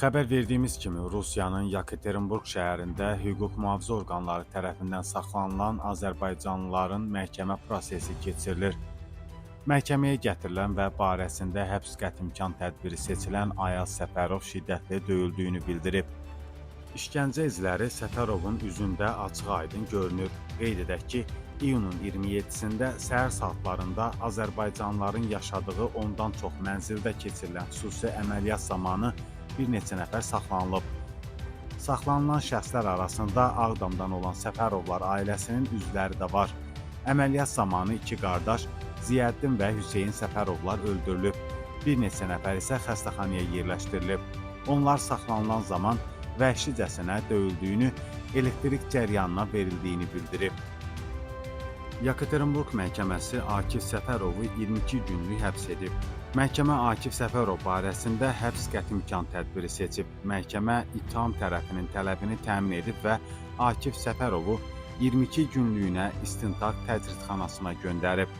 Xəbər verdiyimiz kimi Rusiyanın Yekaterinburq şəhərində hüquq mühafizə orqanları tərəfindən saxlanılan azərbaycanlıların məhkəmə prosesi keçirilir. Məhkəməyə gətirilən və barəsində həbs qətimkan tədbiri seçilən Ayaz Səfərov şiddətli döyüldüyünü bildirib. İşgəncə izləri Səfərovun üzündə açıq-aydın görünür. Qeyd edək ki, iyunun 27-sində səhər saatlarında azərbaycanlıların yaşadığı ondan çox mənzildə keçirilən xüsusi əməliyyat zamanı bir neçə nəfər saxlanılıb. Saxlanılan şəxslər arasında Ağdamdan olan Səfərovlar ailəsinin üzvləri də var. Əməliyyat zamanı iki qardaş Ziyəddin və Hüseyn Səfərovlar öldürülüb. Bir neçə nəfər isə xəstəxanaya yerləşdirilib. Onlar saxlanılan zaman vəhşicəsinə döyüldüyünü, elektrik cəryanına verildiyini bildirib. Yekaterinburq məhkəməsi Akif Səfərovu 22 günlük həbs edib. Məhkəmə Akif Səfərov barəsində həbs qətimkan tədbiri seçib. Məhkəmə ittiham tərəfinin tələbini təmin edib və Akif Səfərovu 22 günlüyünə istintaq təcridxanasına göndərib.